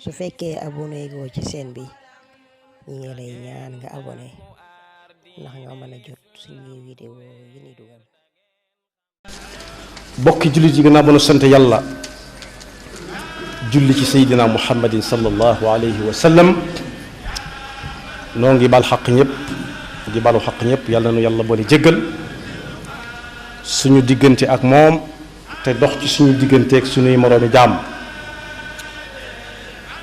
su fekkee abonné goo ci chaîne bi ñi ngi lay ñaan nga abonné ndax nga mën a jot suñuy vidéo yi ni dugal. bokki jullit yi gannaaw ba nu sant yàlla julli ci seydina muhammadin sallallahu alayhi wa sallam noo ngi bal xaq ñëpp di balu xaq ñëpp yàlla nu yàlla boole jéggal suñu diggante ak moom te dox ci suñu diggante ak suñuy moroomi jaam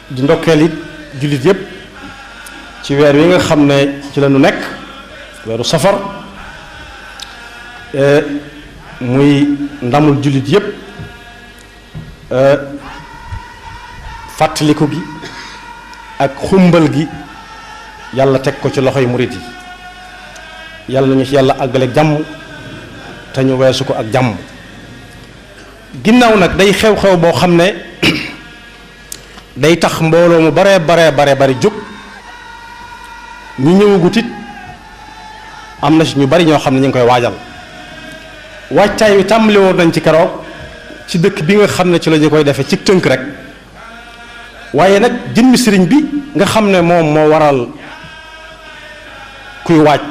di ndokkeel it jullit yëpp ci weer wi nga xam ne ci la nu nekk weeru safar muy ndamul jullit yëpp fàttaliku gi ak xumbal gi yàlla teg ko ci loxoy murit yi yàlla nañu ci yàlla àggale jàmm te ñu weesu ko ak jàmm. ginnaaw nag day xew-xew boo xam ne day tax mbooloo mu bare bari jóg ñu ñëwagut it am na ci ñu bari ñoo xam ne ñu ngi koy waajal waajtaay wi tàmbali woon nañ ci keroog ci dëkk bi nga xam ne ci la ñu koy defee ci tënk rek waaye nag jëmmi sëriñ bi nga xam ne moom moo waral kuy waaj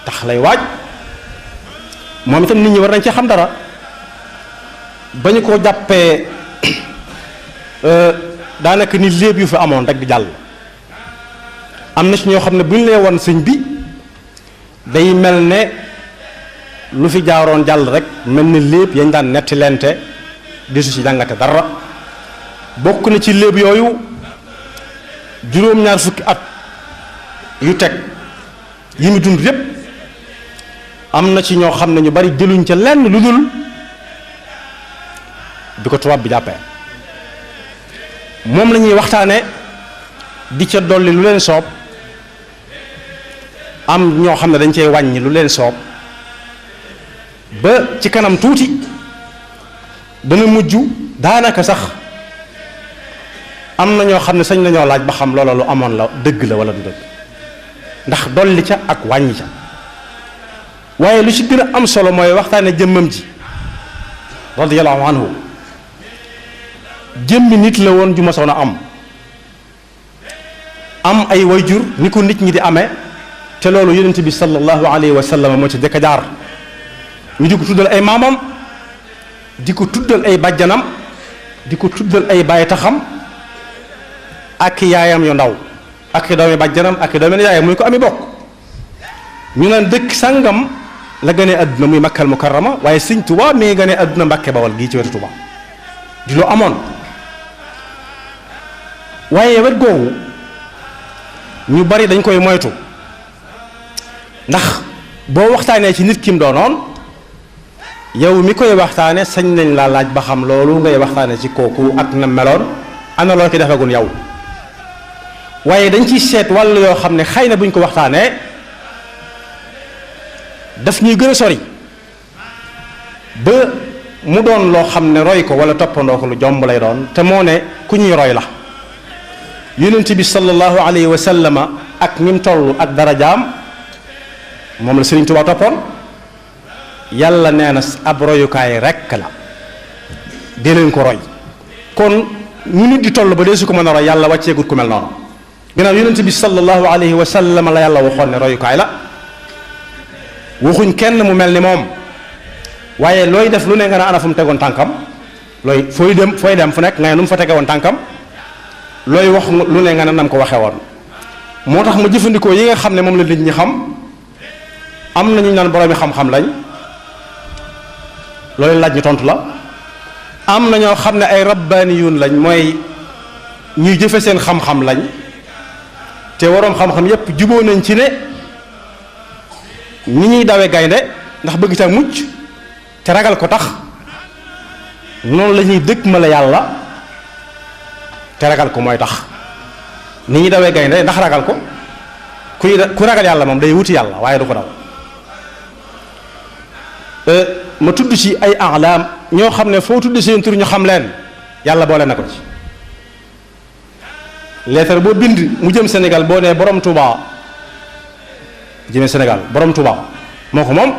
tax lay waaj moom itam nit ñi war nañ ci xam dara ba ñu ko jàppee daanaka ni léeb yu fi amoon rek di jàll am na ci ñoo xam ne bu ñu lee woon sëñ bi day mel ne lu fi jaaroon jàll rek mel ni léeb yañ daan netti lente desu ci jàngate dara bokk na ci léeb yooyu juróom-ñaar fukki at yu teg yi mu dund yépp am na ci ñoo xam ne ñu bari jëluñ ca lenn lu dul bi ko tubaab bi jàppee moom la ñuy waxtaane di ca dolli lu leen soob am ñoo xam ne dañ cey wàññi lu leen soob ba ci kanam tuuti dana mujj daanaka sax am na ñoo xam ne sañ nañoo laaj ba xam loola lu amoon la dëgg la wala du dëgg ndax dolli ca ak wàññi ca waaye lu ci gën a am solo mooy waxtaane jëmmam ji radiyallahu anhu jëmmi nit la woon ju masoon a am ay wayjur ni ko nit ñi di amee te loolu yonent bi sallallahu alayhi wa sallam moo ci jëkk a jaar ñu di ko tuddal ay maamam di ko tuddal ay bàjjanam di ko tuddal ay bàyyitaxam ak yaayam yu ndaw ak i doomi bàjjanam ak i doomi yaayam muy ko ami bokk ñu naan dëkk sàngam la gënee àdduna muy Makkal Mukarrama waaye Sëñ Tuubaa mi gënee àdduna Mbàkke Bawol gii ci wetu Tuubaa di lu amoon waaye wet googu ñu bari dañ koy moytu ndax boo waxtaanee ci nit kim doonoon yow mi koy waxtaane sañ nañ laa laaj ba xam loolu ngay waxtaane ci kooku ak na meloon ana loo ci defagun yow waaye dañ ciy seet wàll yoo xam ne xëy na buñ ko waxtaanee daf ñuy gën a sori ba mu doon loo xam ne roy ko wala toppandoo ko lu jomb lay doon te moo ne ku ñuy roy la yonent bi sallallahu alayhi wa sallama ak ni mu toll ak darajaam moom la Sëriñ Tuubaa toppoon yàlla nee na ab royukaay rekk la dee leen ko roy kon ñu nit di toll ba dee su ko mën a roy yàlla wàcceegut ku mel noonu gannaaw yonent bi sallallahu alayhi wa sallama la yàlla waxoon ne royukaay la waxuñ kenn mu mel ni moom waaye looy def lu ne nga ne ana fu mu tegoon tànkam looy fooy dem fu nekk nga ne nu mu fa tege woon tànkam looy wax lu ne nga ne nam ko waxee woon moo tax ma jëfandikoo yi nga xam ne moom la nit ñi xam am na ñu naan boroomi xam-xam lañ loolu laaj ñu tontu la am na ñoo xam ne ay rabbaaniyuun lañ mooy ñuy jëfe seen xam-xam lañ te waroom xam-xam yépp juboo nañ ci ne ni ñuy dawe gaynde ndax bëgg ca mucc te ragal ko tax noonu la ñuy dëkk ma la yàlla te ragal ko mooy tax ni ñuy dawee gaynde ndax ragal ko ku ragal yàlla moom day wuti yàlla waaye du ko daw ma tudd ci ay alaam ñoo xam ne foo tudd seen tur ñu xam leen yàlla boole na ko ci leetar boo bind mu jëm Sénégal boo nee borom Touba jëmee Sénégal borom Touba moo ko moom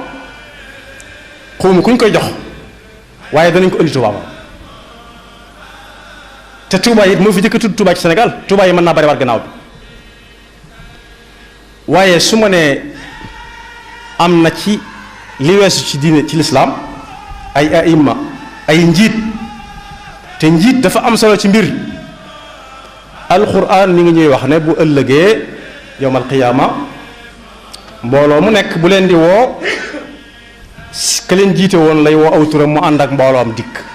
xawma kuñ koy jox waaye danañ ko indi Touba moom te Touba it moo fi jëkk a tudd Touba ci Sénégal Touba yi mën naa bari waat gannaaw bi waaye su ma nee am na ci li weesu ci diine ci lislaam ay aïmma ay njiit te njiit dafa am solo ci mbir alquran mi ngi ñuy wax ne bu ëllëgee yowmal qiyaama mbooloo mu nekk bu leen di woo ka leen jiite woon lay woo aw turam mu ànd ak mbooloom dikk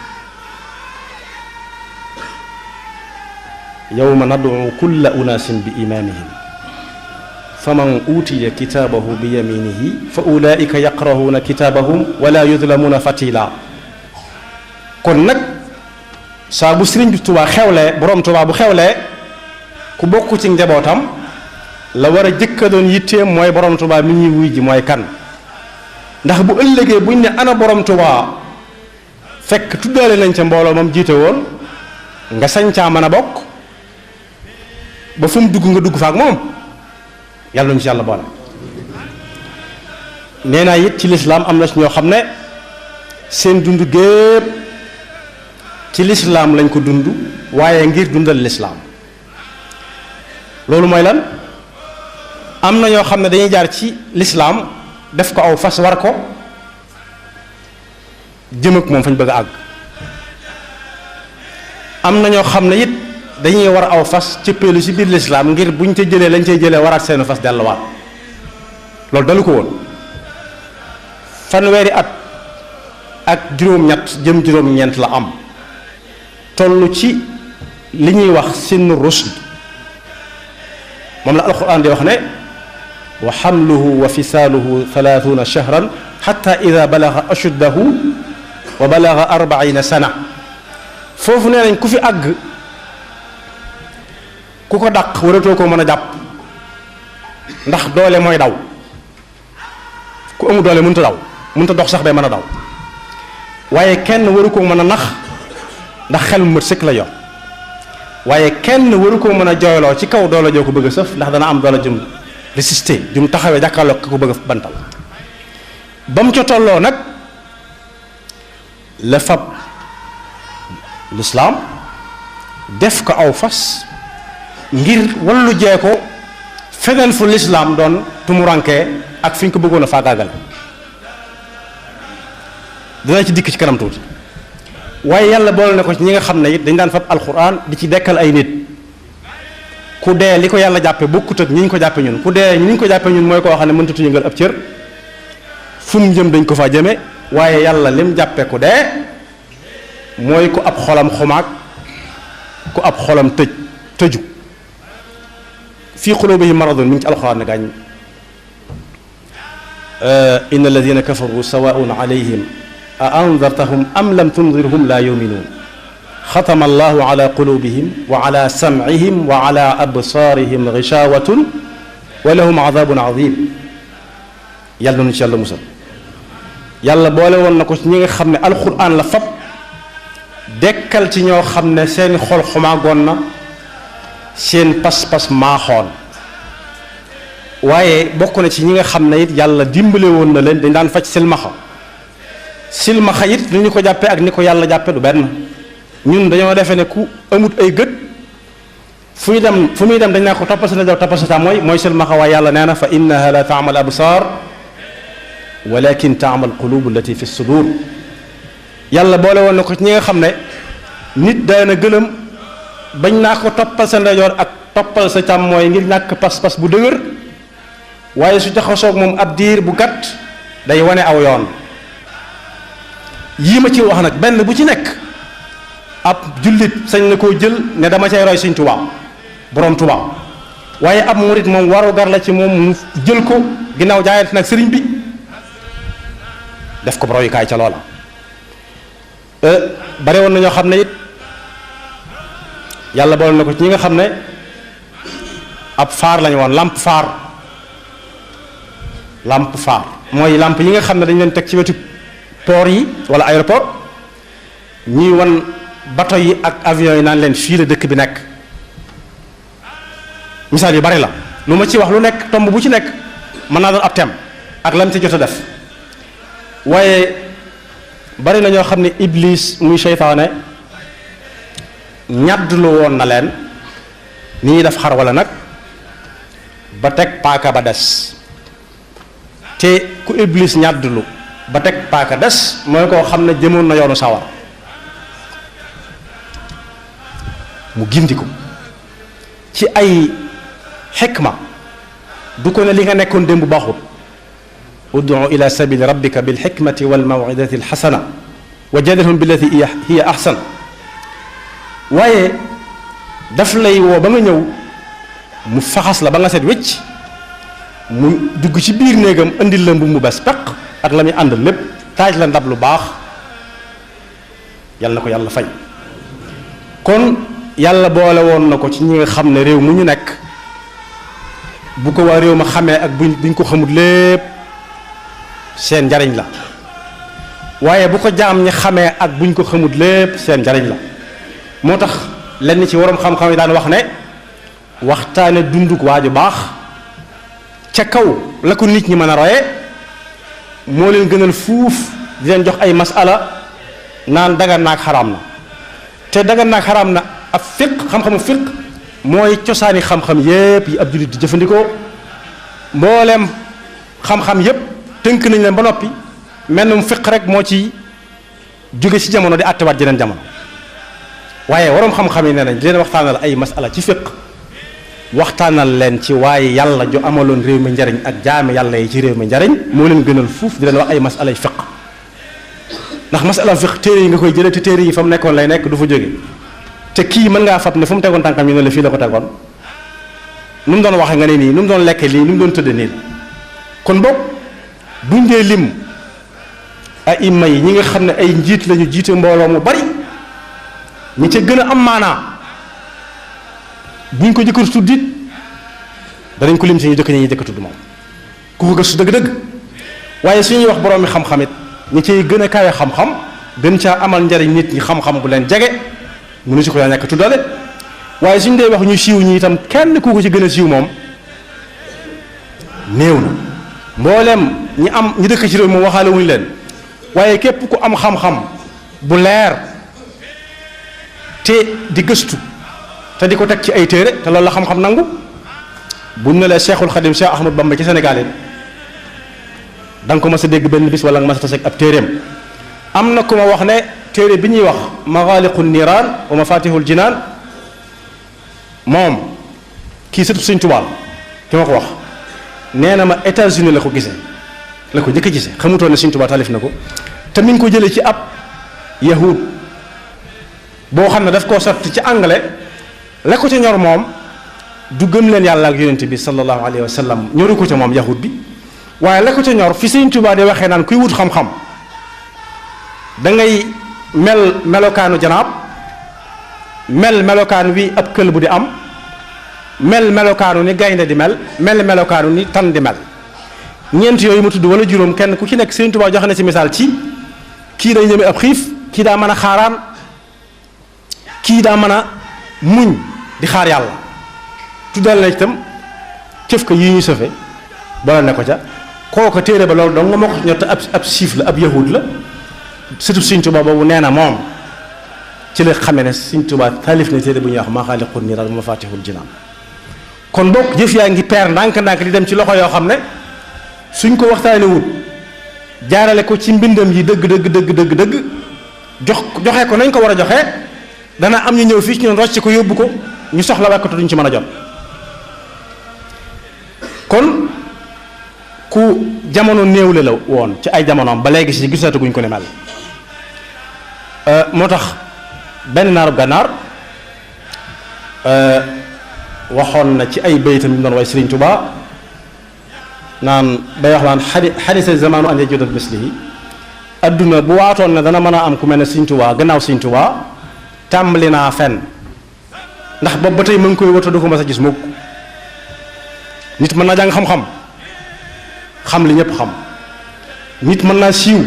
yawma nad'u kulla unaasin bi imaamihim faman utiya kitaabahu bi yaminihi fa ulaika yaqra'uuna kitaabahum wala yudlamuuna fatila kon nag saa bu sëriñ bi Tuubaa xewlee borom Tuubaa bu xewlee ku bokk ci njabootam la war a jëkka doon yitteem mooy borom Tuubaa mi ñuy wuy ji mooy kan ndax bu ëllëgee buñ ne ana borom Tuubaa fekk tuddaale nañ ca mbooloo moom jiite woon nga sañ caa mën a bokk ba fu mu dugg nga dugg fa ak moom yàlla nañu ci yàlla boole. nee naa it ci lislaam am na ci ñoo xam ne seen dund gépp ci lislaam lañ ko dund waaye ngir dundal lislaam loolu mooy lan am na ñoo xam ne dañuy jaar ci lislaam def ko aw fas war ko jëm ak moom fañ bëgg a àgg am na ñoo xam ne it dañuy war aw fas cëppeelu ci biir lislaam ngir buñ ca jëlee lañ cay jëlee waraat seen fas delluwaat loolu dalu ko woon fanweeri at ak juróom-ñett jëm juróom-ñeent la am toll ci li ñuy wax sinnu rushd moom la alquran di wax ne wa xamluhu wa fisaaluhu 30 shahran xatta ida balaga ashuddahu wa balaga 40 sana foofu nee nañ ku fi àgg ku ko dàq waratoo koo mën a jàpp ndax doole mooy daw ku amul doole mënut a daw mënut a dox sax day mën a daw waaye kenn waru koo mën a nax ndax xel mu mat sëkk la yor waaye kenn waru koo mën a jooyloo ci kaw doole joo ko bëgg a sëf ndax dana am doole jum résister jum taxawee jàkkaarloo ko bëgg a bantal ba mu ca tolloo nag la fab lislaam def ko aw fas ngir wallu jee ko feneen fu lislaam doon tumurankee ak fi ñu ko bëggoon a faagaagal dina ci dikk ci kanam tuuti waaye yàlla boole na ko ci ñi nga xam ne it dañ daan fab alxuraan di ci dekkal ay nit ku dee li ko yàlla jàppe bokkut ak ñi ñu ko jàppe ñun ku dee ñi ñu ko jàppe ñun mooy koo xam ne mëntatu yëngal ab cër fu mu jëm dañ ko faa jëme waaye yàlla lim jàppe ku dee mooy ku ab xolam xumaag ku ab xolam tëju fii qulubihim maradun mi ngi ci alxuraan ne gaañ inna alladina kafaru sawaun alayhim a andartahum am lam tundirhum la yuminuun xatama allahu ala qulubihim wa ala samcihim wa ala absaarihim gishawatun wa lahum adabun adim yàlla nañu ci yàlla musal yàlla boole woon na ko ci ñi nga xam ne alquran la fab dekkal ci ñoo xam ne seen xol xumaagoon na seen pas-pas maaxoon waaye bokk na ci ñi nga xam ne it yàlla dimbale woon na leen dañ daan faj silmaxa it ni ñu ko jàppee ak ni ko yàlla jàppe du benn ñun dañoo defee ne ku amut ay gët fu muy dem dañ naa ko toppal sa ne daw toppal sa càmmooñ mooy silmaxa waaye yàlla nee na fa innaha la taamal absar walakin taamal qulubu allati fi sudur yàlla boole woon na ko ci ñi nga xam ne nit daana gëlëm bañ naa ko toppal sa ndeyjoor ak toppal sa càmmooñ ngir ñàkk pas-pas bu dëgër waaye su jaxasoog moom ab diir bu gàtt day wane aw yoon yii ma ci wax nag benn bu ci nekk ab jullit sañ na koo jël ne dama cay roy Sëñ Tuubaa borom Tuubaa waaye ab murit moom waru gar la ci moom mu jël ko ginnaaw jaayante nag sëriñ bi def ko royukaay ca loola bare woon na ñoo xam ne it yàlla boole na ko ci ñi nga xam ne ab faar lañu woon lampe faar mooy lampe yi nga xam ne dañu leen teg ci wetu port yi wala aéroport ñuy wan bato yi ak avion yi naan leen fii la dëkk bi nekk misaal yu bari la lu ma ci wax lu nekk tomb bu ci nekk mën naa doon ab thème ak lam ci jot a def waaye bari na ñoo xam ne iblis muy seytaane ñàddlu woon na leen ni ñuy def xar wala nag ba teg paaka ba des te ku iblis ñàddlu ba teg paaka des mooy koo xam ne jëmoon na yoonu sawar mu gindi ko ci ay xikma du ko ne li nga nekkoon démb baaxut ud'u ila sabili rabbika bil hikmati wal maw'izati al hasana wa jadilhum billati hiya ahsan waaye daf lay woo ba nga ñëw mu faxas la ba nga set wécc mu dugg ci biir néegam indil la mbubb mu bees peq ak la muy àndal lépp taaj la ndab lu baax yàlla na ko yàlla fay kon yàlla boole woon na ko ci ñi nga xam ne réew mu ñu nekk bu ko waa réew ma xamee ak buñ ko xamul lépp seen njariñ la waaye bu ko jaam ñi xamee ak buñ ko xamul lépp seen njariñ la moo tax lenn ci waroom xam-xam yi daan wax ne waxtaane dunduk waa ju baax ca kaw la ko nit ñi mën a roye moo leen gënal fuuf di leen jox ay masala naan dagan naag xaraam na te dagan naag xaraam na ab fiq xam-xamu fiq mooy cosaani xam-xam yépp yi ab jullit di jëfandikoo mbooleem xam-xam yépp tënk nañ leen ba noppi mel mu fiq rek moo ci jóge ci jamono di àttewaat jeneen jamono waaye waroom xam-xam yi nee nañ di leen waxtaanal ay masala ci fiq waxtaanal leen ci waaye yàlla ju amaloon réew mi njariñ ak jaami yàlla yi ci réew mi njariñ moo leen gënal fuuf di leen wax ay masala fiq ndax masala fiq téere yi nga koy jëlee te téere yi fa mu nekkoon lay nekk du fa jóge te kii mën ngaa fab ne fu mu tegoon tànkam ñu ne la fii la ko tegoon nu mu doon waxee nga ne nii nu mu doon lekke lii nu mu doon tëdde nii kon boog buñ dee lim ay imma yi ñi nga xam ne ay njiit lañu jiite mbooloo mu bari ñi ca gën a am maanaa buñ ko jëkkër tuddit danañ ko lim si ñu jëkk ñi jëkk tudd moom ku ko gëstu dëgg-dëgg waaye suñuy wax borom mi xam-xamit ñi cay gën a kawe xam-xam gën caa amal njariñ nit ñi xam-xam bu leen jege mënu si ko yaa ñàkk tuddale waaye suñ dee wax ñu siiw ñi itam kenn ku ko ci gën a siiw moom néew na mbooleem ñi dëkk ci réew moom waxaale wuñu leen waaye képp ku am xam-xam bu leer te di gëstu te di ko teg ci ay téere te loolu la xam-xam nangu buñ ne la Cheikhul Khadim Cheikh Ahmadou Bamba ci Sénégal da nga ko mas a dégg benn bis wala nga mas a tase ak ab téereem am na ku ma wax ne téere bi ñuy wax Maghaliqu Niiraan wa Mafatihul Jinaan moom kii sëtu Sëñ Tuubaa ki ma ko wax nee na ma États-Unis la ko gisee la ko njëkk a gisee xamutoon ne Sëñ Tuubaa taalif na ko te mi ngi ko jëlee ci ab yahud boo xam ne daf koo sotti ci anglais la ko ca ñor moom du gëm leen yàlla ak yonent bi sallallahu alayhi wa sallam ñoru ko ca moom yahud bi waaye la ko ca ñor fi Sëñ Tuubaa di waxee naan kuy wut xam-xam da ngay mel melokaanu janaab mel melokaan wi ab kël bu di am mel melokaanu ni gaynde di mel melokaanu ni tan di mel ñeent yooyu mu tudd wala juróom kenn ku ci nekk Sëñ Tuubaa joxe na ci misaal ci kii day ñeme ab xiif kii daa mën a xaaraan kii daa mën a muñ di xaar yàlla tuddal na itam cëf ka yi ñuy sëfe boole ne ko ca kooka téere ba loolu dong nga moo ko ñor te ab siif la ab yahud la surtout Sëñ Tuubaa boobu nee na moom ci la xamee ne Sëñ Tuubaa taalif na téere bu ñuy wax Maghaliqu Niiraan wa Mafatihul Jinaan kon bokk jëf yaa ngi peer ndànk-ndànk di dem ci loxo yoo xam ne suñ ko waxtaanee wut jaarale ko ci mbindam yi dëgg joxe ko nañ ko war a joxe dana am ñu ñëw fii ci ñun rocc ko yóbbu ko ñu soxla wekkatu duñ ci mën a jot kon ku jamono néewle la woon ci ay jamonoom ba léegi si gisatuguñ ko ne mel moo tax benn naarub gànnaar waxoon na ci ay baytam yu doon way Sëriñ Tuubaa naan bay wax naan xadisa zamanu an yajuda mislihi adduna bu waatoon ne dana mën a am ku mel ne Sëriñ Tuubaa gannaaw Sëriñ Tuubaa tàmbali naa fenn ndax boobu ba tey mu ngi koy wata du ko mas a gis mukk nit mën naa jàng xam-xam xam li ñëpp xam nit mën naa siiw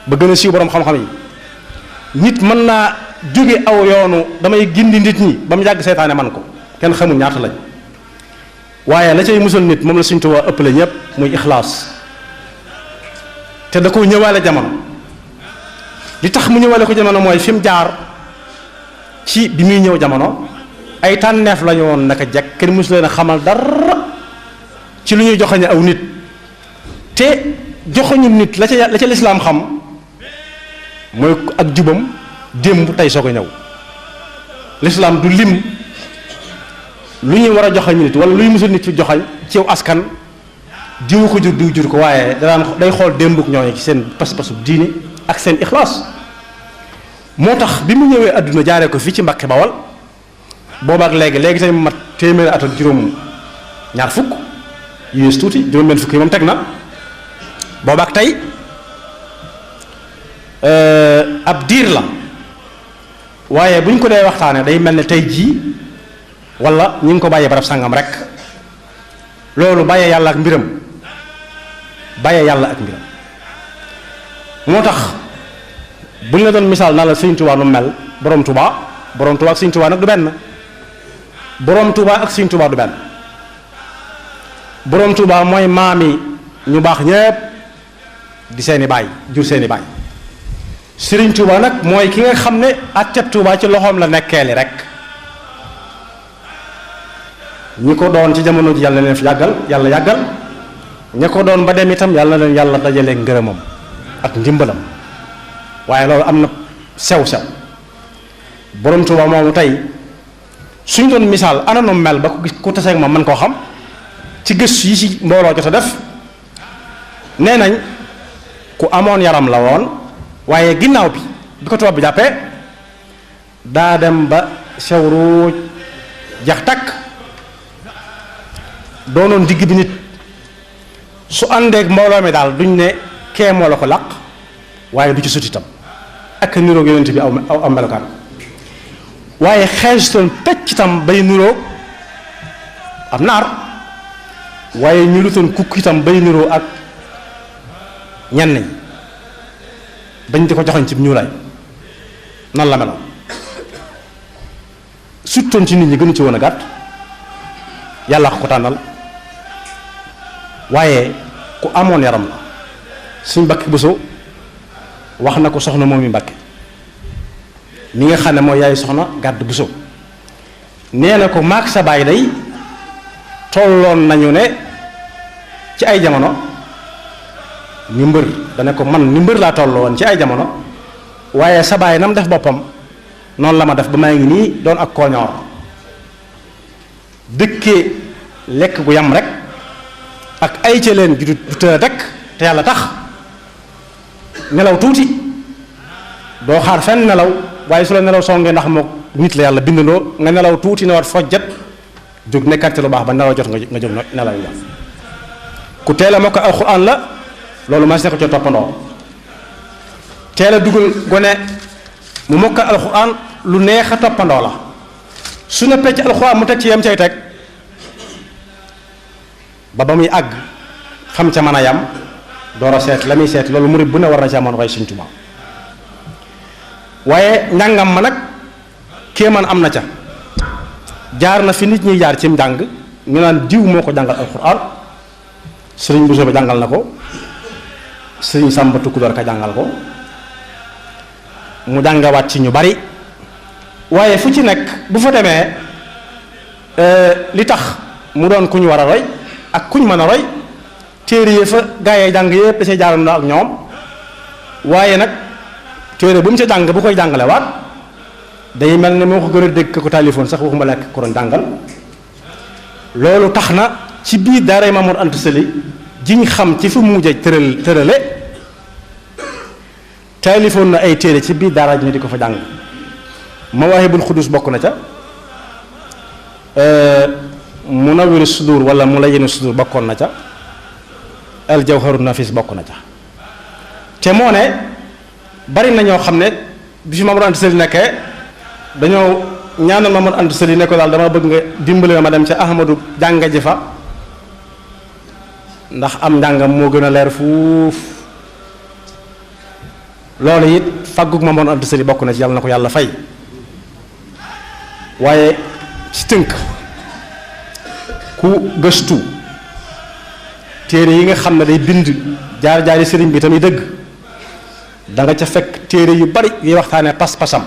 ba gën a siiw borom xam-xam yi nit mën naa jóge aw yoonu damay gindi nit ñi ba mu yàgg seytaane man ko kenn xamul ñaata lañ waaye la cay musal nit moom la Sëñ Tuubaa ëppale ñëpp muy ixlaas te da koo ñëwaale jamono li tax mu ñëwaale ko jamono mooy fi mu jaar ci bi muy ñëw jamono ay tànneef la ñu woon naka jekk kenn mësu leen a xamal dara ci lu ñuy joxañe aw nit te joxañu nit la ca lislaam xam mooy ak jubam démb tey soog a ñëw. lislaam du lim lu ñuy war a joxañ nit wala luy mësul nit fi joxañ ciw askan diwu ko jur diw jur ko waaye day xool démbuk ñooñu ci seen pas-pasu diini ak seen ixlaas. moo tax bi mu ñëwee àdduna jaaree ko fii ci Mbàkke Bawal boobaak léegi tey mu mat téeméeri at ak juróom ñaar fukk yu tuuti juróom benn fukk yi moom teg na boobaak tey ab diir la waaye bu ñu ko dee waxtaanee day mel ne tey jii wala ñu ngi ko bàyyee barab sàngam rek loolu bàyyee yàlla ak mbiram moo tax bu ñu la doon misaal naa la Sëñ Tuubaa nu mel borom Tuubaa ak Sëñ Tuubaa nag du benn borom Tuubaa ak Sëñ Tuubaa du benn borom Tuubaa mooy maami ñu baax ñépp di seeni baay jur seeni baay Sëriñ Tuubaa nag mooy ki nga xam ne àtteb Tuubaa ci loxoom la nekkeeli rek ñi ko doon ci jamono ji yàlla na leen fi yàlla yàggal ña ko doon ba dem itam yàlla na leen yàlla dajale ngërëmam ak ndimbalam waaye loolu am na sew-sew borom Tuubaa moomu tey suñ doon misaal ana nu mel ba ku taseeg moom man koo xam ci gëstu yi ci mbooloo jot a def nee nañ ku amoon yaram la woon waaye ginnaaw bi ko tubaab bi jàppee daa dem ba sew ruuj jax takk doonoon digg bi nit su àndeek mbooloo mi daal duñ ne kee moo la ko làq waaye du ci sut itam ak niroog yonent bi aw melokaan waaye xeesutoon pecc itam bay niroo am naar waaye ñu lutoon kukk itam bay niroo ak ñenn ñi bañ di ko joxoñ ci ñuulaay nan la meloon suttoon ci nit ñi gënu ci woon a gàtt yàlla ko tànnal waaye ku amoon yaram la suñ Mbàkke Buso wax na ko soxna moom mi Mbàkke mi nga xam ne mooy yaay soxna Gàdd Buso nee na ko maak sa baay day tolloon nañu ne ci ay jamono ni mbër dana ko man ni mbër laa tolloo woon ci ay jamono waaye sa baay nam def boppam noonu la ma def ba maa ngi nii doon ak kooñoor dëkkee lekk gu yam rek ak ay ca leen ju du tëra rek te yàlla tax nelaw tuuti doo xaar fenn nelaw waaye su la nelaw songee ndax moo nit la yàlla bindandoo nga nelaw tuuti ne war fojjat jóg nekkaat ci lu baax ba nelaw jot nga jóg nelaw yi ku teel a mokk alxuraan la loolu ma ne ko ca toppandoo teel a dugal gone mu mokk alxuraan lu neex a toppandoo la su ne pecc alxuraan mu teg ci yem cay teg ba muy àgg xam ca mën a yam door a seet la muy seet loolu murid bu ne war na ca mën roy Sëñ Tuubaa waaye njàngam ma nag kéemaan am na ca jaar na fi nit ñi jaar ci njàng ñu naan diw moo ko jàngal alxuraan sëriñ Bousso ba jàngal na ko sëriñ Sàmba Tukulóor ka jàngal ko mu jàngawaat ci ñu bari waaye fu ci nekk bu fa demee li tax mu doon ku ñu war a roy ak kuñ mën a roy téere yi fa gaa yi jàng yépp da see jaarandoo ak ñoom waaye nag téere bu mu ca jàng bu koy jàngale waat day mel ne moo ko gën a dégg ko téléphone sax waxuma la ko doon jàngal loolu tax na ci biir daaray Mamour Anta Sali jiñ xam ci fu mu mujjee tërale téléphone na ay téere ci biir daara ñu di ko fa jàng Mawaahibul Xudus bokk na ca Munawwiru Sudur wala Mulayyinu Sudur bokkoon na ca Al Jawharu Nafis bokk na ca te moo ne bari na ñoo xam ne bi fi Mamour Anta Sali nekkee dañoo ñaanal Mamour Anta Sali ne ko daal dama bëgg nga dimbale ma dem ca Ahmadu jànga ji fa ndax am njàngam moo gën a leer fuuf loolu it faggug Mamour Anta Sali bokk na ci yàlla na ko yàlla fay waaye ci tënk ku gëstu téere yi nga xam ne day bind jaar-jaari sëriñ bi tamit dëgg da nga ca fekk téere yu bari yuy waxtaane pas-pasam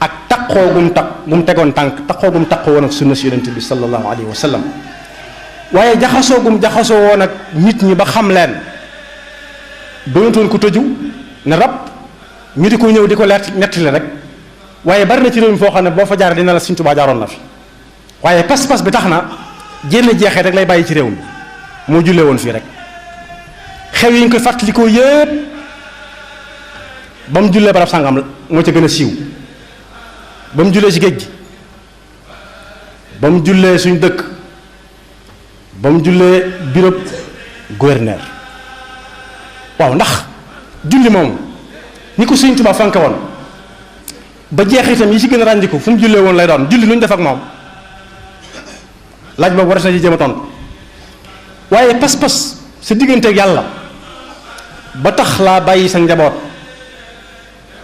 ak taqoo gum bu mu tegoon tànk taqoo gum taqoo woon ak sunna si yonente bi sallallahu alayhi wa sallam waaye jaxasoo gum jaxasoo woon ak nit ñi ba xam leen doonutoon ko tëju ne rab ñu di ko ñëw di ko nettali rek waaye bari na ci réew mi foo xam ne boo fa jaaree dina la Sëriñ Tuubaa jaaroon na fi waaye pas-pas bi tax na jénn jeexee rek lay bàyyi ci réew mi moo jullee woon fii rek xew yi ñu koy fàttalikoo yëpp ba mu jullee barab sàngam la moo ca gën a siiw ba mu jullee ci géej gi ba mu jullee suñ dëkk ba mu jullee bureau gouverneur waaw ndax julli moom ni ko Sëriñ Tuubaa fanke woon ba jeex itam yi ci gën a ràññiku fu mu jullee woon lay doon julli nu ñu def ak moom laaj boobu war na ci jéem a tontu waaye pas-pas sa digganteeg yàlla ba tax laa bàyyi sa njaboot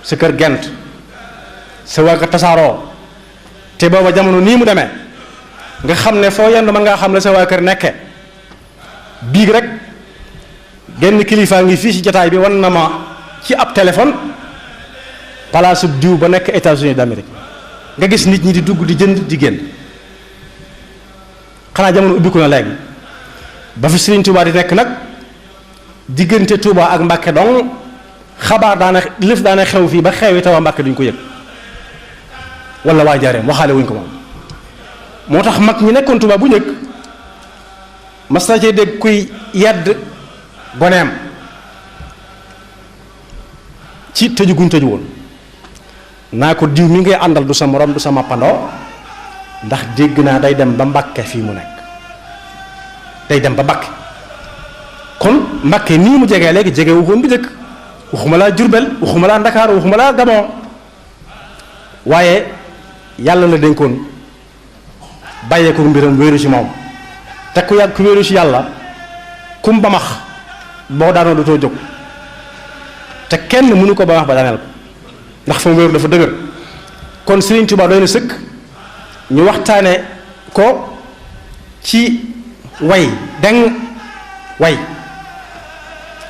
sa kër gent sa waa kër tasaaroo te booba jamono nii mu demee nga xam ne foo yendu mën ngaa xam la sa waa kër nekke biig rek genn kilifaa ngi fii ci jataay bi wan na ma ci ab téléphone palaasu diw ba nekk États-Unis d'Amérique nga gis nit ñi di dugg di jënd di génn xanaa jamono ubbiku na léegi ba fi Sëriñ Tuubaa di nekk nag diggante Tuubaa ak Mbàkke dong xabaar daana xew fii ba xewi tawa Mbàkke duñ ko yëg wala waa Njaaréem waxaale wuñ ko moom moo tax mag ñi nekkoon Tuubaa bu njëkk mas na cee dégg kuy yedd goneem ci tëju guñ tëju woon naa ko diw mi ngay àndal du sa morom du sa mappandoo ndax dégg naa day dem ba Mbàkke fii mu nekk day dem ba Mbàkke kon Mbàkke nii mu jegee léegi jege wu woon bu njëkk waxuma laa Jurbel waxuma laa Ndakaaru waxuma laa Gabon waaye yàlla la dénkoon bàyyee ko mbiram wéeru ci moom te ku yàgg ku wéeru ci yàlla kum ba max boo daanoo du too jóg te kenn mënu ko ba max ba daaneel ko ndax fa mu wéeru dafa dëgër kon Sëriñ Tuubaa doy na sëkk ñu waxtaane ko ci way deng way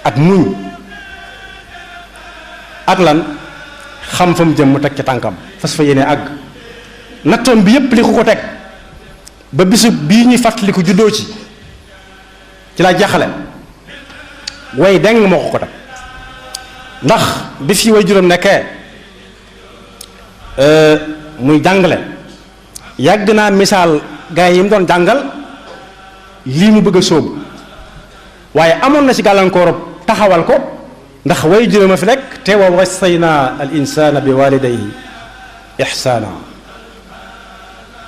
ak muñ ak lan xam fa mu jëm mu teg ca tànkam fas fa yéene àgg nattoom bi yépp li ko teg ba bisu bii ñuy fàttali ko juddoo ci laa jaxale way deng moo ko teg ndax bi fi way juróom nekkee muy jàngale yàgg naa misaal gars yi mu doon jàngal lii mu bëgg a sóobu waaye amoon na ci gàllankoor taxawal ko ndax way juróom a fi nekk te wa wassayna al insana bi walidayhi ihsana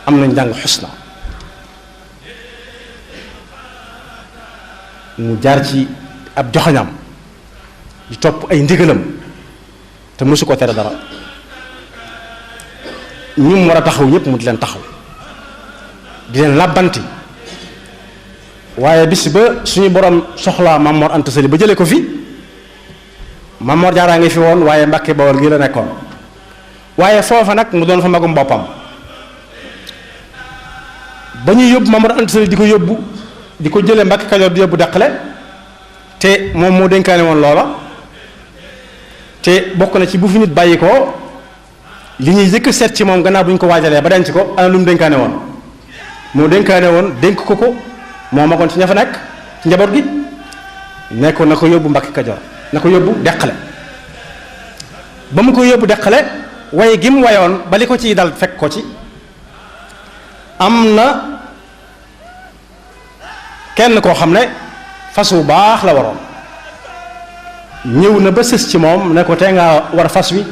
am nañ jàng xusna mu jaar ci ab joxañam di topp ay ndigalam te mësu ko tere dara ñum war a taxaw ñëpp mu di leen taxaw di leen làbbanti waaye bis ba suñu borom soxlaa Maam Mor Anta Sali ba jëlee ko fi Maam Mor Jaaraa ngi fi woon waaye Mbàkke Bawol gi la nekkoon waaye foofa nag mu doon fa magum boppam ba ñuy yóbbu Maam Mor Anta Sali di ko yóbbu di ko jëlee Mbàkke Kajoor di yóbbu Deqale te moom moo dénkaane woon loola te bokk na ci bu fi nit bàyyi ko li ñuy jëkk seet ci moom gannaaw bu ñu ko waajalee ba denc ko ana lu mu dénkaane woon moo dénkaane woon dénk ko moo magoon ci ña fa nekk ci njaboot gi nekkoon na ko yóbbu Mbàkke Kajoor na ko yóbbu Deqale ba mu ko yóbbu Deqale way gi mu wayoon ba li ko ciy dal fekk ko ci am na kenn koo xam ne fas wu baax la waroon ñëw na ba sës ci moom ne ko tey ngaa war fas wi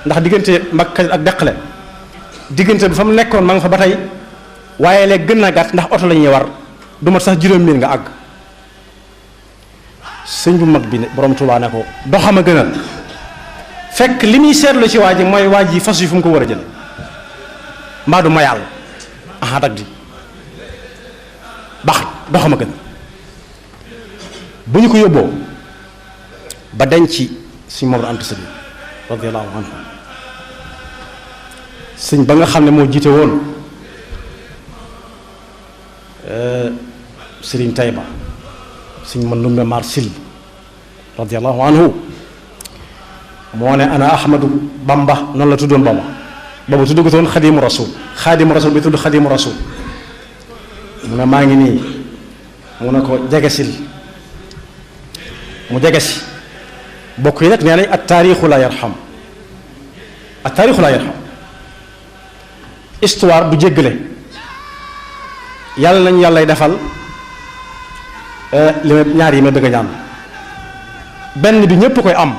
ndax diggante Mbàkke Kajoor ak Deqale diggante bi fa mu nekkoon ma nga fa ba tey waaye léegi gën naa gàtt ndax oto la ñuy war du mat sax juróom miin nga àgg sëñ bu mag bi ne borom Tuubaa ne ko doxam a gënal fekk li muy seetlu ci waa ji mooy waa ji fas wi fu mu ko war a jële mbaa du ma yàlla aha dag di baax doxam a gënal bu ñu ko yóbboo ba denc sëñ Mor Anta Sali radiyallahu anhu sëñ ba nga xam ne moo jiite woon Sëriñ Tayba sëñ man numbe Mar Sil radiyallahu anhu moo ne ana Ahmadu Bamba noonu la tuddoon booba boobu tuddugutoon xadimu rasul bi tudd xadimu rasul mu ne maa ngi nii mu ne ko jegesil mu jegesi bokk yi nag nee nañ at taarixu la yarham histoire du jéggale yàlla nañu yàllay defal li ma ñaar yi ma bëgg a ñaan benn bi ñépp koy am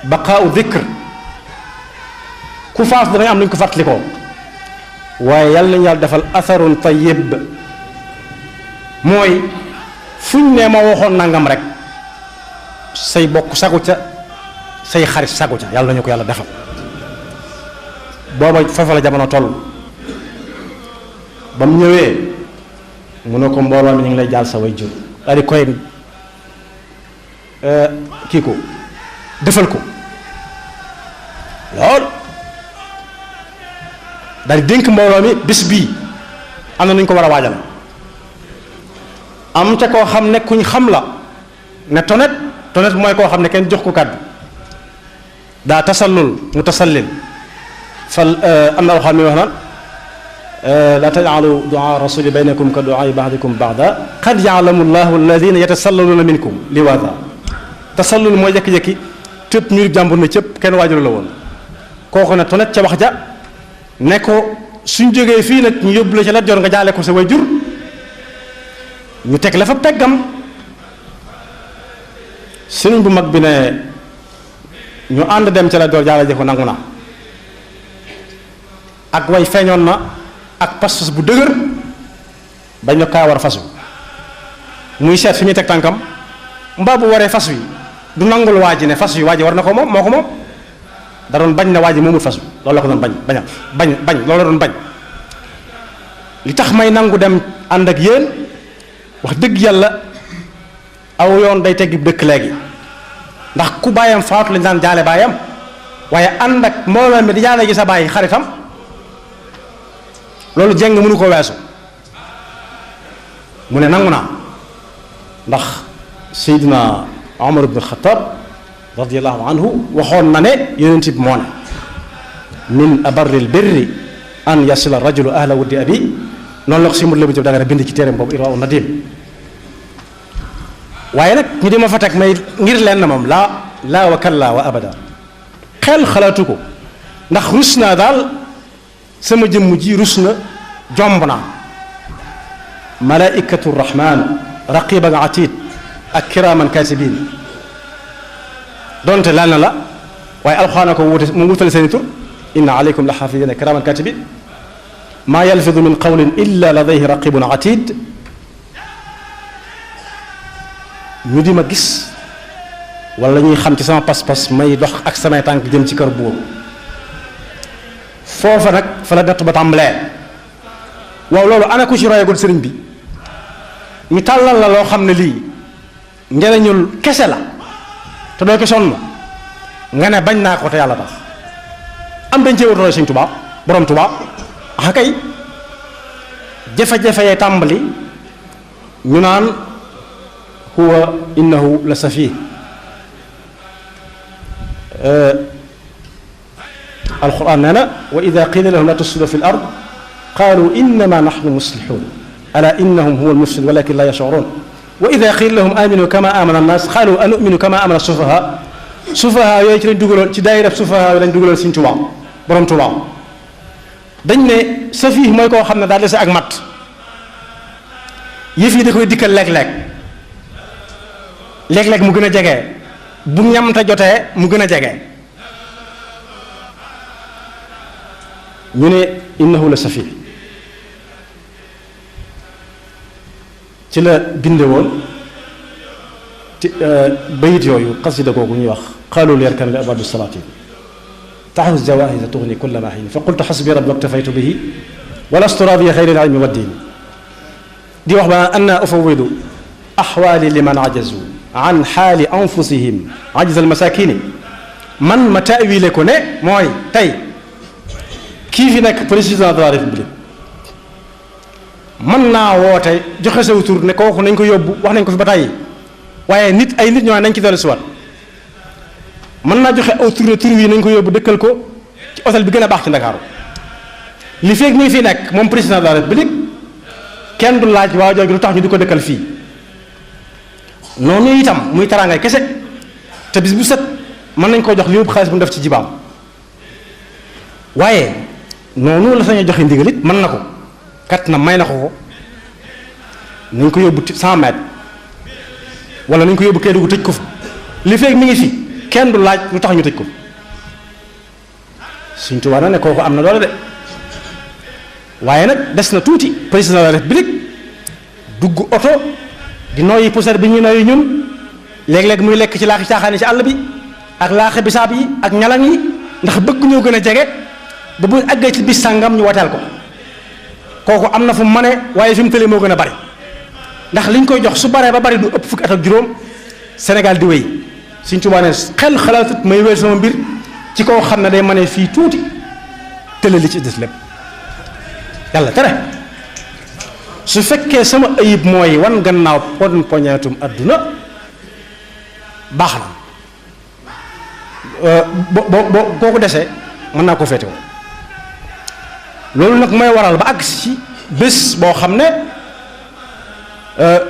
baqaau dhikr ku faas danañ am nañ ko fàttalikoo waaye yàlla nañu yàlla defal atharun tayyib mooy fuñ ne ma waxoon nangam rek say bokk sagu ca say xarit sagu ca yàlla nañu ko yàlla defal booba foofa la jamono toll ba mu ñëwee mu ne ko mbooloo mi ñu ngi lay jaal sa way jur daal di koy kii ko defal ko lool daal di dénk mbooloo mi bés bii am na nu ñu ko war a waajal am ca koo xam ne kuñ xam la ne tonet mooy koo xam ne kenn jox ko kàddu daa tasallul mu tasallil fal am na waxaan mi wax naan la tajcalu duaa rasuli baynakum ka duaai baxdikum baxda qad yaclamu llahu alladina yatasallaluna minkum liwaada tasallul mooy jekki-jekki tëpp ñu jàmbur na cëpp kenn waajuru la woon kooku ne tonet ca wax ja ne ko suñ jógee fii nag ñu yóbbu la ca Lat Joor nga jaale ko sa way jur ñu teg la fa peggam sëriñ bu mag bi ne ñu ànd dem ca Lat Joor jaale ji ko nangu na ak way feeñoon na ak pas-pas bu dëgër bañ na kaa war fas wi muy seet fi muy teg tànkam mbaa bu waree fas wi du nangul waa ji ne fas wi waa ji war na ko moom moo ko moom da doon bañ na waa ji moomul fas wi loolu la ko doon bañ loolu la doon bañ li tax may nangu dem ànd ak yéen wax dëgg yàlla aw yoon day teggi dëkk léegi ndax ku bàyyam faatu lañ daan jaale bàyyam waaye ànd ak mbooloo mi di jaale gi sa bàyyi xaritam loolu jeng mënu ko weesu mu ne nangu naa ndax Seydina Omar ibn Khattab radiallahu anhu waxoon na ne yonent bi moo ne min abarril birri an yasila rajulu ahla wuddi abi noonu la ko si mut la bu jëb da nga bind ci téereem boobu Irwa Nadim waaye nag ñu di ma fa teg may ngir leen moom laa wa kalla wa abada xel xalaatu ko ndax rus naa daal sama jëmm ji rus na jomb naa malaikatu rahman raqiban atid ak kiraman katibin donte lan na la waaye alxuraan ko wute mu wutale seeni tur inna alaykum la xaafidina kiraman katibin maa yalfidu min qawlin illa ladayhi raqibun atid ñu di ma gis wala ñuy xam ci sama pas-pas may dox ak samay tànk jëm ci kër buur foofa nag fa la natt ba tàmbalee waaw loolu ana ku ci royagul sëriñ bi ñu tàllal la loo xam ne lii njëriñul kese la te doo ko sonn nga ne bañ naa ko te yàlla tax am dañ cee wut roy Sëriñ Tuubaa borom Tuubaa ah kay jafe-jafe yee tàmbali ñu naan huwa innahu la safih alquran nee na wa ida qila lahum la tufsidu fi l ard qalu innama nahnu muslihun ala innahum huwa almufsidun walakin la yashurun wa ida qila lahum aminu kama amana annas qalu anuminu kama amana sufaha yooyu ci lañ dugaloon ci daayira sufaha yooyu lañ dugaloon Sëriñ Tuubaa borom Tuubaa dañ ne safih mooy koo xam ne daal dese ak mat yëf yi da koy dikkal léeg-léeg mu gën a jege bu ñamta jotee mu gën a jege ñu ne innahu la safih ci la binde woon ci bayit yooyu xasida googu ñuy wax qaalu li yarkan li abadu salaatin taxus jawahisa tuxni kulla ma xiin fa qultu xasbi rabbi waktafaytu bihi walastu raadiya xayri ilmi wa diini di wax ba anna ufawidu axwaali liman ajazu an xaali anfusihim ajza almasakini man ma taawile ko ne mooy tey kii fi nekk président de la république mën naa woote joxe saw tur ne kooku nañ ko yóbbu wax nañ ko fi ba tàyyi waaye nit ay nit ñoo nañ ci dellu si waat mën naa joxe aw tur ne tur wi nañ ko yóbbu dëkkal ko ci hôtel bi gën a baax ci Ndakaaru li feeg mi ngi fi nekk moom président de la république kenn du laaj waa jooju lu tax ñu di ko dëkkal fii noonu itam muy taraangay kese te bis bu set mën nañ koo jox li yëpp xaalis bu mu def ci jibaam waaye noonu la sañoo joxe ndigal it mën na ko kat na may na ko nañ ko yóbbu 100 mètres wala nañ ko yóbbu Kédougou tëj ko fa li feeg mi ngi fi kenn du laaj lu tax ñu tëj ko Sëñ Tuubaa na ne kooku am na doole de waaye nag des na tuuti président de la république dugg oto di noyyi poussière bi ñuy noyyi ñun léeg-léeg muy lekk ci laaxi caaxaan yi ci àll bi ak laaxi bisaab yi ak ñalang yi ndax bëgg ñoo gën a jege ba bu àggee ci bis sàngam ñu wateel ko kooku am na fu mu mane waaye fi mu tëlee moo gën a bari ndax liñ koy jox su baree ba bari du ëpp fukki at ak juróom Sénégal di wéy Sëñ Tuubaa ne xel xalaatut may wéy sama mbir ci koo xam ne day mane fii tuuti tële li ci des lépp yàlla tere su fekkee sama ayib mooy wan gannaaw poñeetum adduna baax na boo ko desee mën naa ko féetewoo loolu nag mooy waral ba àgg ci bés boo xam ne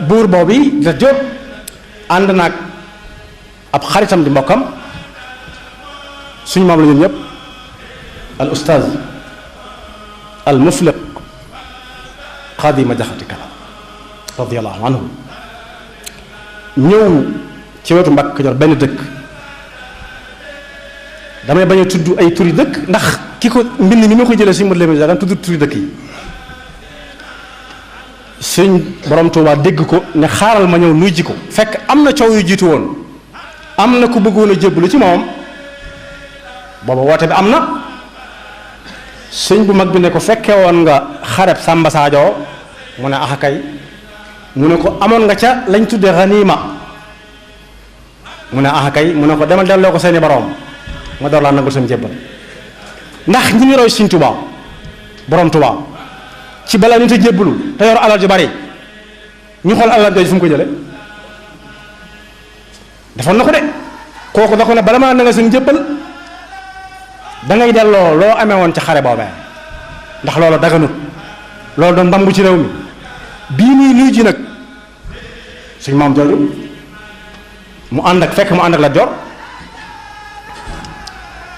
buur boobu da jóg ànd naag ab xaritam di mbokkam suñu maam la ñun ñëpp al ustaaz al mufliq Xaadima Jaxate Kala radiyallahu anhu ñëw ci wetu Mbàkke Kajoor benn dëkk damay bañ a tudd ay turi dëkk ndax ki ko mbind mi ma ko jëlee suñu mot leen daan tudd turi dëkk yi suñ borom Tuubaa dégg ko ne xaaral ma ñëw nuy ji ko fekk am na coow yu jiitu woon am na ku bëggoon a jébbalu ci moom booba woote bi am na sëñ bu mag bi ne ko fekke woon nga xareb Samba Sadio mu ne axa kay mu ne ko amoon nga ca lañ tudde ganima mu ne axa kay mu ne ko demal delloo ko seeni borom nga door laa nangul seen jébbal ndax ñi ngi roy Sëñ Tuubaa borom Tuubaa ci balaa nit a jébbalu te yor alal ju bari ñu xool alal jooju fu mu ko jële defoon na ko de kooku da ko ne bala maa nangal seen jébbal da ngay delloo loo amee woon ci xare boobee ndax loolu daganut loolu doon mbambu ci réew mi bii muy nuy ji nag suñ maam jooju mu ànd ak fekk mu ànd ak Lat Joor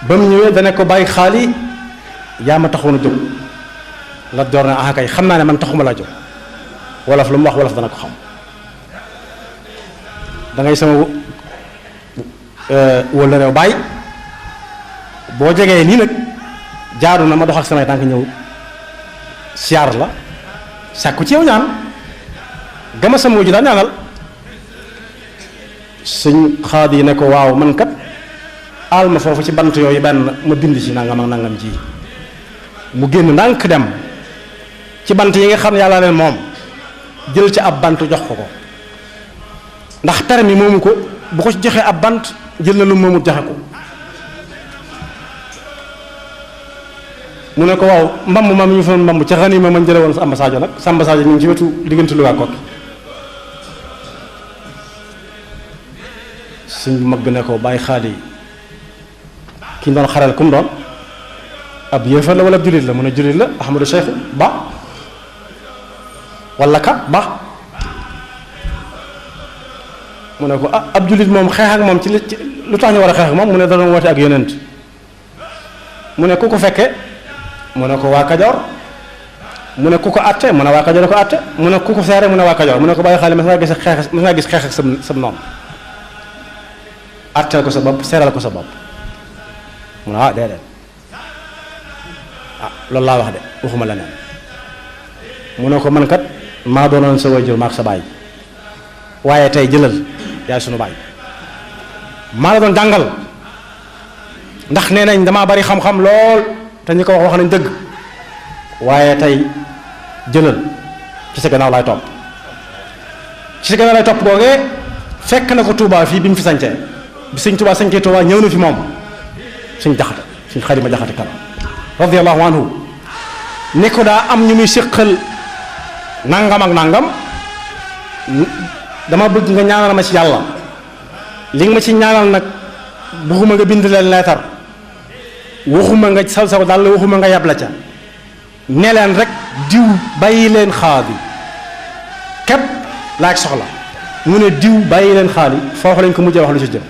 ba mu ñëwee dana ko bàyyi xaali yaa ma taxoon a jóg Lat Joor ne ah kay xam naa ne man taxuma laa jóg wolof lu mu wax wolof dana ko xam da ngay sama wala réew bàyyi boo jegee nii nag jaaru na ma dox ak samay tànk ñëw siyaar la sàkku ci yow ñaan gama sama wujju daan ñaanal sëñ Xaadi ne ko waaw man kat aal ma foofu ci bant yooyu benn ma bind ci nangam ak nangam ji mu génn ndànk dem ci bant yi nga xam ne yàlla leen moom jël ci ab bant jox ko ko ndax permis moomu ko bu ko ci joxee ab bant jël na lu moomut joxe ko mu ne ko waaw mbamb ma ñu fa mbamb ca xanima man jële woon Samba Sadio nag Samba Sadio ñu ngi ci wetu diggante Louga ak Kokki suñ mag bi ne ko bàyyi xaali ki doon xaral ku mu doon ab yéefar la wala ab jullit la mu ne jullit la Ahmadou Cheikh Ba wala ka Ba mu ne ko ah ab jullit moom xeex ak moom ci lu tax ñu war a xeex ak moom mu ne da doon woote ak yonent mu ne ku ko fekke mu ne ko waa Kajoor mu ne ku ko atte mu ne waa Kajoor ko atte mu ne ku ko seere mu ne waa Kajoor mu ne ko bàyyi xaali mas ngaa gis xeex ak sam noonu atteel ko sa bopp seeral ko sa bopp mu ne ah déedéet ah loolu laa wax de waxuma leneen mu ne ko man kat maa doonoon sa waajur maak sa baay waaye tey jëlal yaay sunu baay maa la doon jàngal ndax nee nañ damaa bari xam-xam lool te ñi ko wax nañ dëgg waaye tey jëlal ci sa gannaaw laay topp ci sa gannaaw laay topp googee fekk na ko Touba fii bi mu fi sañcee bi sëñ Touba sañcee Touba ñëw na fi moom suñ jaxate suñ Xaadima Jaxate Kala radiyallahu anhu ni ko daa am ñu muy séqal nangam ak nangam dama bëgg nga ñaanal ma ci yàlla li nga ma ci ñaanal nag waxuma nga bind leen leetar waxuma nga saw daal waxuma nga yab la ca ne leen rek diw bàyyi leen xaadi képp laaj soxla mu ne diw bàyyi leen xaadi foofu lañ ko mujjee wax lu ci jëm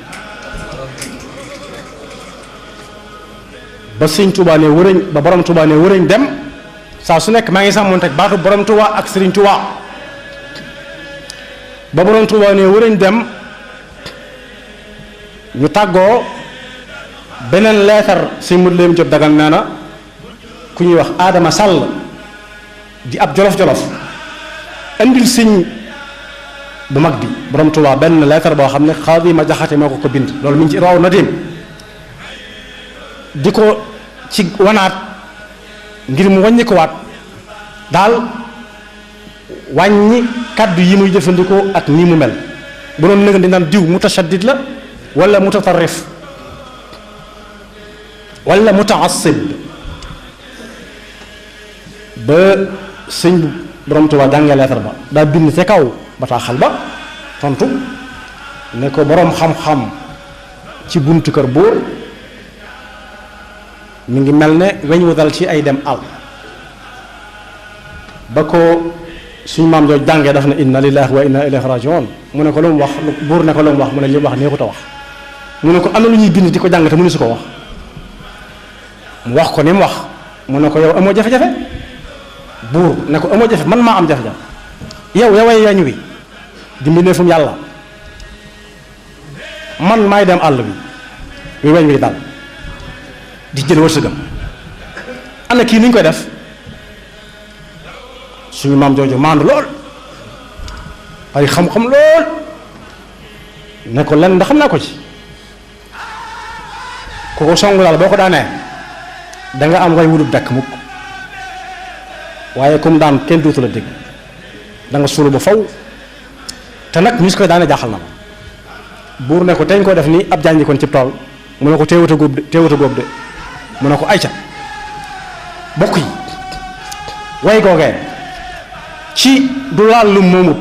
ba sëñ Tuubaa ne wërëñ ba borom Tuubaa ne wërëñ dem saa su nekk maa ngi sàmmoon teg baatu borom Tuubaa ak Sëriñ Tuubaa ba borom Tuubaa ne wërëñ dem ñu tàggoo beneen leetar sëñ Modou Lamine Diop Dagana nee na ku ñuy wax Adama Sall di ab jolof-jolof indil sëñ bu mag bi borom Tuubaa benn leetar boo xam ne Xaadi ma Jaxate moo ko bind loolu mi ngi ci raw na dem di ko ci wanaat ngir mu wàññi ko waat daal wàññi kàddu yi muy jëfandikoo ak nii mu mel bu doon nëgën di naan diw mutashaddid la wala mutatarrif wala mutaassib ba sëñ bu borom Tuubaa jàngee leetar ba daa bind ca kaw bataaxal ba tontu ne ko boroom xam-xam ci buntu kër buur mi ngi mel ne weñ wu dal ci ay dem àll ba ko suñu maam jooju jàngee daf ne inna lillahi wa inna ilayhi rajiun mu ne ko lu mu wax buur ne ko lu mu wax mu ne li mu wax neexut a wax mu ne ko am na lu ñuy bind di ko jàng te mënu su ko wax mu wax ko ni mu wax mu ne ko yow amoo jafe-jafe buur ne ko amoo jafe man maa am jafe-jafe yow yoway yañ wi di mbindeefum yàlla man maay dem àll bi weñ wi dal di jël wërsëgam ana kii ni ñu koy def suñu maam jooju maandu lool bari xam-xam lool ne ko lenn ndax xam naa ko ci ku ko songu daal boo ko daanee da nga am way wulub dakk mukk waaye comme daan kenn dootu la dégg da nga suulu ba faw te nag ñu si koy daane jaaxal na ma buur ne ko teñ koo def ni ab jànji kon ci tool mu ne ko teewut a góob de mu ne ko ayca bokk yi way googee ci du laal lu moomut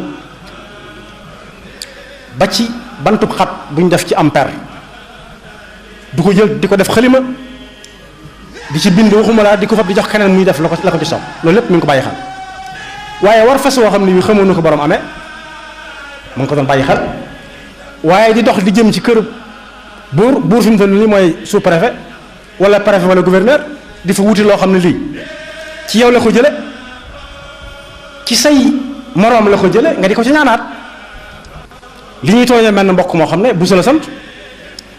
ba ci bantub xat buñ def ci amper du ko jël di ko def xalima di ci bind waxuma laa di ko fab di jox keneen muy def la ko ci sopp loolu lépp mi ngi ko bàyyi xel waaye war fas woo xam ne wi xamoon na ko borom amee mu ngi ko doon bàyyi xel waaye di dox di jëm ci kër buur fi mu toll nii mooy sous-préfet wala préfet wala gouverneur di fa wuti loo xam ne lii ci yow la ko jële ci say moroom la ko jële nga di ko ci ñaanaat li ñuy tooñee mel na mbokk moo xam ne bu sa la sant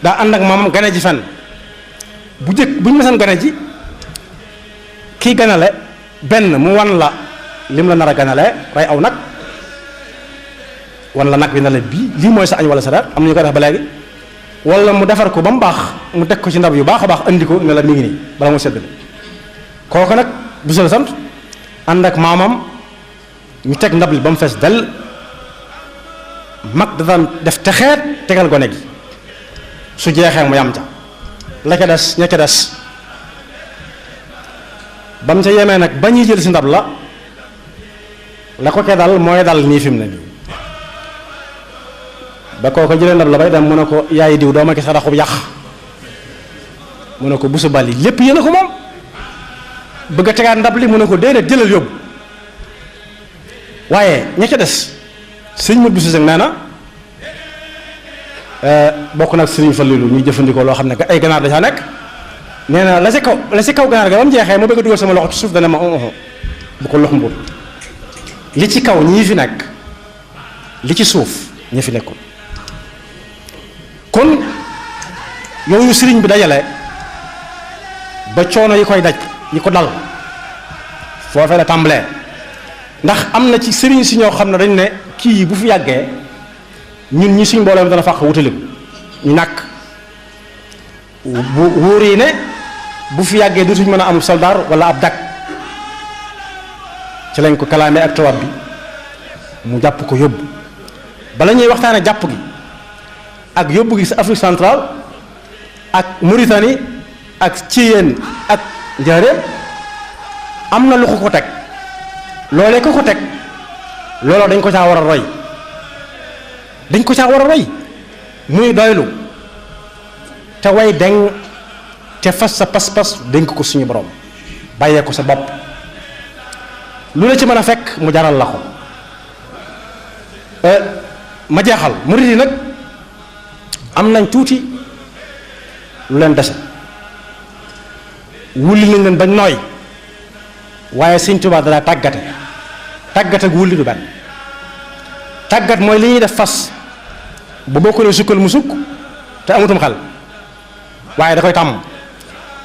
daa ànd ak maamam gane ji fenn bu ñu mësan gane ji kii ganale benn mu wan la lim la nar a ganale rey aw nag wan la nag bi na la bii lii mooy sa añ wala sa reer am na ñu ko def ba léegi wala mu defar ko ba mu baax mu teg ko ci ndab yu baax a baax andi ko ne la mi ngi nii bala mu séddale kooku nag bu sa la sant ànd ak maamam ñu teg ndab li ba mu fees dell mag da daan def texeet tegal gone gi su jeexee mu yam ca la ca des ña ca des ba mu ca yemee nag ba ñuy jël si ndab la ko ca dal mooy dal nii fi mu ne nii ba koo ko jëlee ndab la bay dem mu ne ko yaay diw doo ma ki saraxub yàq mu ne ko busu bali lépp yéen a ko moom bëgg a tegaat ndab li mu ne ko déedéet jëlal yóbbu waaye ña ca des sëñ Modou Bousso Dieng nee na bokk nag sëriñ Fallilu ñuy jëfandikoo loo xam ne ay ganaar da caa nekk nee na la si kaw ganaar ga ba mu jeexee mu bëgg a dugal sama loxo ci suuf dana ma bu ko lox mbur li ci kaw ñii fi nekk li ci suuf ñi fi nekkul kon yooyu sëriñ bi dajale ba coono yi koy daj yi ko dal foofee la tàmbalee ndax am na ci sëriñ si ñoo xam ne dañ ne kii bu fi yàggee ñun ñi suñ mbooloo mi dana fàq wutaliku ñu nàkk bu wóor yi ne bu fi yàggee dootuñ mën a am soldaar wala ab dak ci lañ ko kalaamee ak tubaab bi mu jàpp ko yóbbu bala ñuy waxtaane jàpp gi ak yóbbu gi sa Afrique centrale ak Mauritanie ak Thiéyène ak Njaaréem am na lu ko teg loolee ko teg looloo dañ ko caa war a roy dañ ko caa war a roy muy doylu te way deng te fas sa pas-pas dénk ko suñu borom bàyyee ko sa bopp lu la ci mën a fekk mu jaral la ko. ma jeexal murid yi nag am nañ tuuti lu leen dese wulli nañ leen bañ nooy waaye Sëñ Tuubaa dara tàggate ak wulli du benn. tàggat mooy li ñuy def fas bu boo ko nee sukkal mu sukk te amutum xel waaye da koy tàmm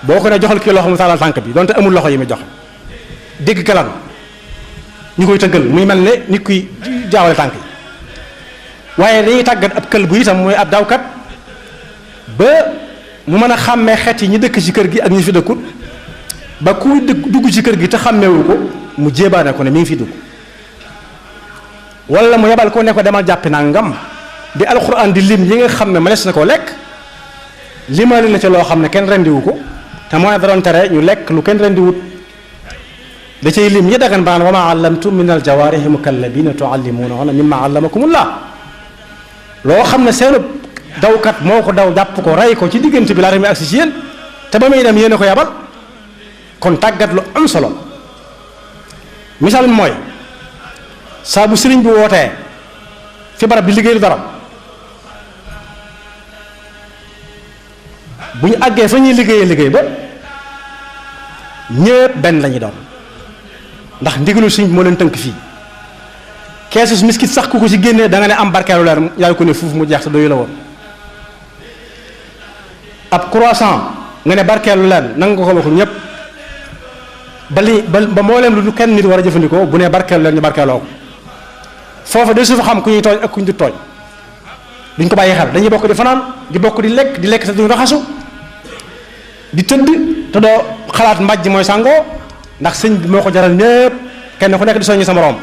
boo ko ne joxal kii loxo mu taalal tànk bi donte amul loxo yi muy joxe dégg kalan ñu koy tëggal muy mel ne nit kuy jaawale tànk yi waaye dañuy tàggat ab kël bu itam mooy ab dawkat ba mu mën a xàmmee xeet yi ñi dëkk ci kër gi ak ñi fi dëkkut ba kuy dugg ci kër gi te xàmmeewu ko mu jéebaane ko ne mi ngi fi dugg wala mu yebal ko ne ko demal jàppi nangam bi alxuraan di lim yi nga xam ne mënees na koo lekk limaali na ca loo xam ne kenn rendiwu ko te mooy da doon tere ñu lekk lu kenn rendiwut da cay lim yi dagan baan wa ma allamtum min aljawaarihi mukallabina tuallimuunahunna mimma allamakumullah loo xam ne seenu dawkat moo ko daw jàpp ko rey ko ci diggante bi laata muy agsi ci yéen te ba muy dem yéen a ko yabal kon tàggat lu am solo misaal mi mooy saa bu sëriñ bi wootee fi barab bi liggéey lu dara bu ñu àggee fa ñuy liggéey ba ñëpp benn la ñuy doon ndax ndigalu sëriñ bi moo leen tënk fii keesus miskit sax ku ko ci génnee da nga ne am barkeelu leer yaay ko ne fuuf mu jeex te doyu la woon ab croissant nga ne barkeelu leer nanga nga ko waxul ñëpp ba mbooleem lu kenn nit war a jëfandikoo bu ne barkeelu leer ñu barkeeloo ko foofa de su fa xam ku ñuy tooñ ak ku ñu du tooñ duñ ko bàyyi xel dañuy bokk di fanaan di bokk di lekk te duñ raxasu di tëdd te doo xalaat mbàjj mooy sàngoo ndax sëñ bi moo ko jaral ñëpp kenn ku nekk di soññi sa moroom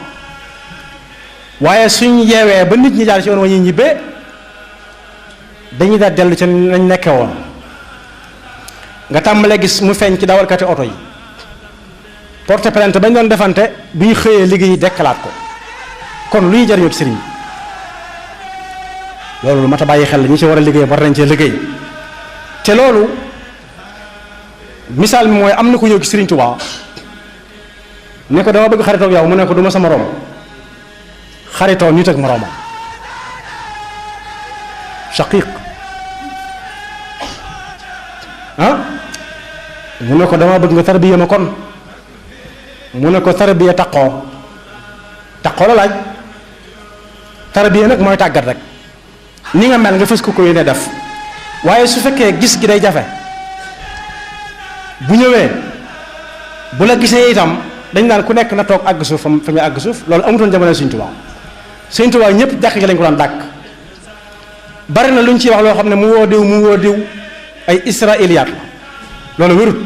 waaye suñ yeewee ba nit ñi jaar ci yoon wa ñuy ñibbee dañuy daal dellu ci nañ nekke woon nga tàmbalee gis mu feeñ ci dawalkati oto yi porte plainte bañ doon defante bu ñu xëyee liggéey dekkalaat ko kon lu ñuy jariñoo ci sëriñ loolu lu mat a bàyyi xel la ñi ci war a liggéey war nañ cee liggéey te loolu misaal mi mooy am na ko ñëw ci sëriñ Tuubaa ne ko dama bëgg xaritoog yow mu ne ko du ma sa moroom xaritoo nit ak moroomam shaqiq mu ne ko dama bëgg nga tarbiya ma kon mu ne ko tarbiya taqoo la laaj tarbiya nag mooy tàggat rek ni nga mel nga fës ko yéene def waaye su fekkee gis gi day jafe bu ñëwee bu la gisee itam dañ naan ku nekk na toog àgg suuf fa muy àgg suuf loolu amutoon jamono Sëñ Tuubaa Sëñ Tuubaa ñëpp jàkk gi lañ ko daan dàkk bari na lu ñu ciy wax loo xam ne mu woo diw ay israiliyaat la loolu wérut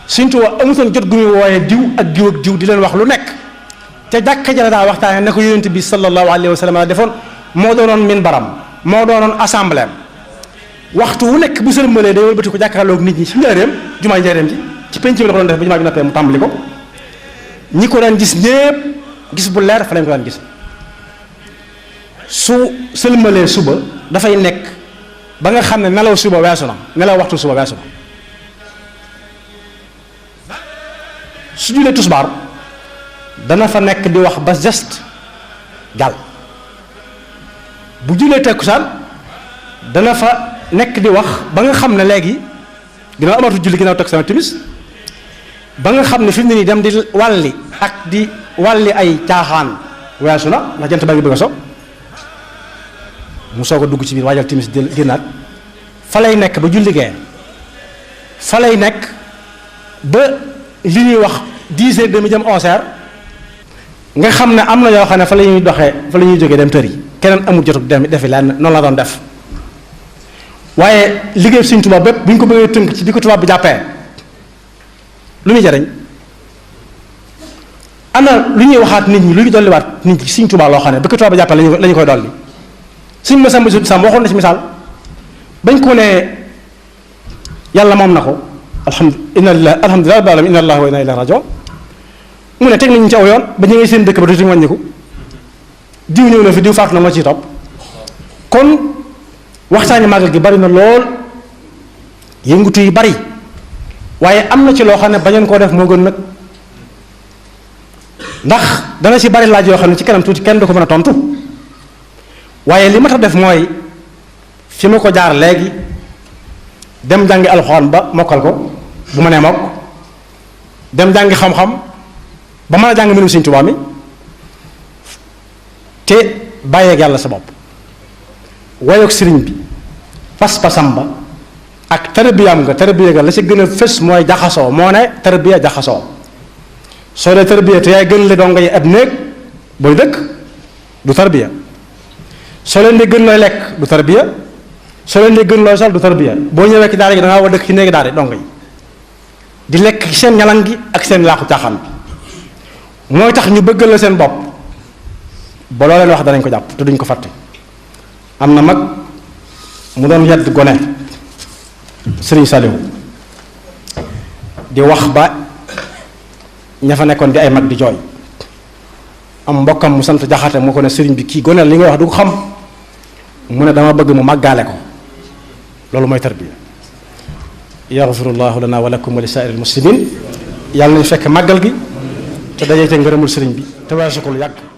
Sëñ Tuubaa amutoon jot gu muy wooyee diw ak diw di leen wax lu nekk te jàkka ja la daa waxtaane na ko yonent bi sallallahu alayhi wa sallam defoon moo doonoon minbaram moo doonoon assemblée waxtu wu nekk bu sërmalee day wëlbati ko jàkkaarloog nit ñi ci njaareem jumaa njaareem ci penc bi la ko doon def ba jumaa bi noppee mu tàmbali ko ñi ko daan gis ñépp gis bu leer fa lañ ko daan gis su sëlmalee suba dafay nekk ba nga xam ne nelaw suba weesu na nelaw waxtu suba weesu na su julee tusbaar dana fa nekk di wax ba geste jàll bu julee takkusaan dana fa nekk di wax ba nga xam ne léegi ginnaaw amatu julli ginnaaw takkusaan timis ba nga xam ne fi mu ne nii dem di wàlli ak di wàlli ay caaxaan weesu na ndax jant baa ngi bëgg a so mu soog a dugg ci biir waajal timis génnaat fa lay nekk ba julli gee fa lay nekk ba li ñuy wax 10h30 jëm 11h nga xam ne am na yoo xam ne fa la ñuy doxee fa la ñuy jógee dem tër yi keneen amul jotug dem defi lenn noonu la doon def waaye liggéey Sëñ Tuubaa bépp bu ñu ko bëggee tënk ci di ko tubaab bi jàppee lu muy jariñ ana lu ñuy waxaat nit ñi lu ñu dolliwaat nit ñi Sëñ Tuubaa loo xam ne bi ko tubaab bi jàppee la ñu koy dolli Sëñ Masamba Sam waxoon na ci misaal bañ ko ne yàlla moom na ko alhamdulilah rabbil alamin inna lillahi wa inna ilayhi rajiun mu ne teg nañu ci aw yoon ba ñu ngi seen dëkk ba dootuñu wàññiku diw ñëw na fi diw faatu na moo ciy topp kon waxtaani màggal gi bari na lool yëngutu yi bari waaye am na ci loo xam ne bañoon koo def moo gën nag ndax dana ci bari laaj yoo xam ne ci kanam tuuti kenn du ko mën a tontu waaye li ma tax def mooy fi ma ko jaar léegi dem jàngi alxuraan ba mokkal ko bu ma nee mokk dem jàngi xam-xam ba mën a jàng mbirum Sëriñ Tuubaa mi te bàyyeeg yàlla sa bopp wayoog sëriñ bi pas-pasam ba ak tarbiyaam nga tarbiya ga la ci gën a fës mooy jaxasoo moo ne tarbiya jaxasoo soo dee tarbiya te yaay gën le donga yi ab néeg booy dëkk du tarbiya soo leen di gën looy lekk du tarbiya soo leen di gën looy sol du tarbiya boo ñëwee ci daara gi da ngaa war dëkk ci néegi daara donga yi di lekk ci seen ñalan gi ak seen laaxu caaxaan bi mooy tax ñu bëggal la seen bopp ba loo leen wax danañ ko jàpp te duñ ko fàtte. am na mag mu doon yedd gone sëriñ Saliou di wax ba ña fa nekkoon di ay mag di jooy am mbokkam mu sant jaxate mu ko ne sëriñ bi kii gone li nga wax du ko xam mu ne dama bëgg mu màggaale ko loolu mooy tarbiya. yaxfirullahu lana wa lakum wa li saa'iril muslimin yàlla nañu fekk màggal gi te dajee te ngërëmul sëriñ bi te weesu ko lu yàgg.